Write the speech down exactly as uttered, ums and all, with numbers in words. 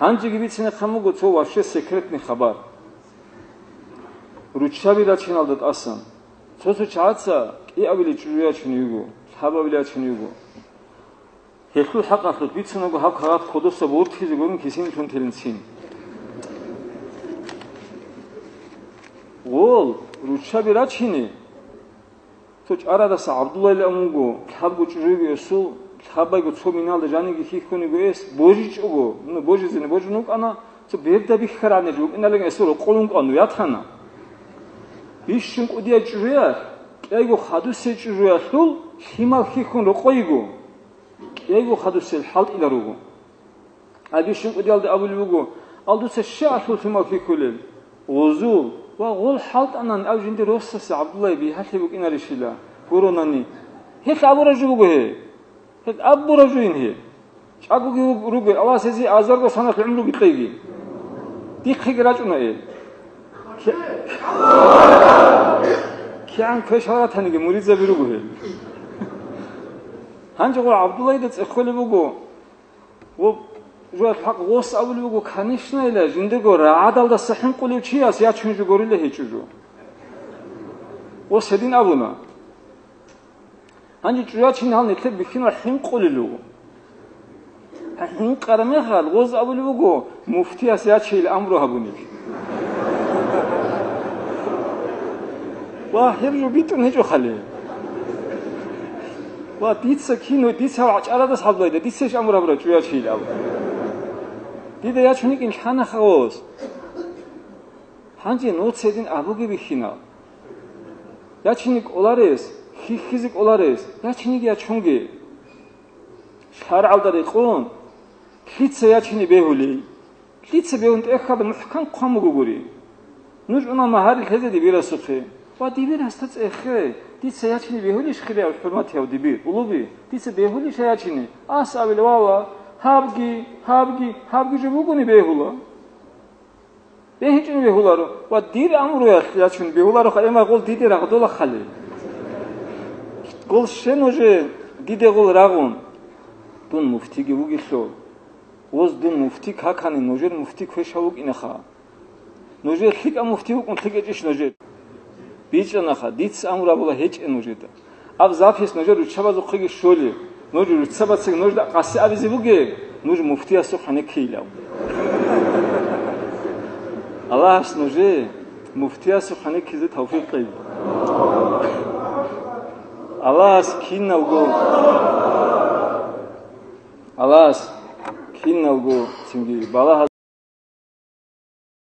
Гьанжеги бицинехъан буго цо вообще секретный хабар. Руччаби рачиналда тӀасан. Цо-цо чагӀаца кӀиабилеб чӀужу ячун йиго, лъабабилеб ячун йиго. Гьелъул хӀакъалъулъ бицунаго гьаб кагъат кодоса бортизе гурун кисинилъун телинцин. Гъол, руччаби рачине, цо чӀарадаса ГӀабдуллайилан вуго, лъабго чӀужу йиго эсул, лъабайго цо миналда жаниги хьихьун йиго эс, божичӀого, ну, божизене божун вукӀана, цо берда бихьараб гӀанир вукӀиналин эсул рокъов ункъана, ятана. Бищун кӀудияй чӀужуялъ, кӀайго хадусей чӀужуялъул лъимал хьихьун рокъой йиго, кӀайго хадусел хӀалтӀила руго. Гьаб бищун кӀудиялда абулеб буго: «Ал дуца щай алъул лъимал хьихьулел? Гъозул ва гъол хӀалтӀанани аб жиндир росасе ГӀабдуллайил бигьалъи букӀинарищила гуронани». Гьелъ абураб жо буго гьеб. Гьеб абураб жоин гьеб. ЧӀагоги руг-, ругел, Аллагьас гьезие азарго саналъ гӀумруги кьеги. Дихъеги рачӀуна гьел. Ки-, кигӀан квешал ратаниги муридзаби руго гьел. Гьанже гъо ГӀабдуллайида цӀехолеб буго, ва жо хӀакъ гъос абулеб буго, конечно, ила жиндирго рагӀадалдаса хӀинкъулев чияс ячун жо гурила гьечӀо жо. Гъос гьедин абуна. Гьанже чӀужу ячин гьал нилъер бихьинал хӀинкъулел руго. ХӀинкъараб мехалъ, гъоз абулеб буго, муфтияс ячейил амру гьабунеб. Ва гьеб жо битӀун гьечӀо хали. Ва дица кино, дица гьав чӀарадас гьабулайда, дица иш амру гьабураб чӀужу ячейил абу. Дида ячун йикӀин лъанаха гъоз. Гьанже нуц гьедин абуге бихьинал. Ячине кӀоларес, хьихьизе кӀоларес, ячинеги ячунге. ШаргӀалда рекъон, лъица ячине бегьулей? Лъица бегьун тӀехьалда мухӀкан хъван буго гури. Нуж уна магьари лъезе дибирасухъе. Ва дибир гьасда цӀехе, дица ячине бегьулищ хирияв хӀурматияв дибир, улуби, дица бегьулищ ячине? Ас абил вала, гьабги, гьабги, гьабги жо бугони бегьула. БегьичӀин бегьуларо ва дир амруялъ ячун бегьуларо, ха, эмма гъол диде рагъдола хали. Гъол щен уже диде гъол рагъун. Дун муфтиги вугелъул. Воз дун муфти какани, нужер муфти квеша вукӀинаха. Нужер лъикӀа муфти вукӀун лъикӀечӀищ нужер? БичӀчӀанаха, дица амру абула гьечӀе нужеда. Аб запись нужер руччабазухъеги щолеб. Нуж руччабацаги нужда къаси абизе бугеб, нуж муфтиясухъ гьанеккейилав. Аллагьас нужее муфтиясухъ гьанеккизе тавфикъ кьей. Аллагьас киналго, Аллагьас киналго цинги балагьал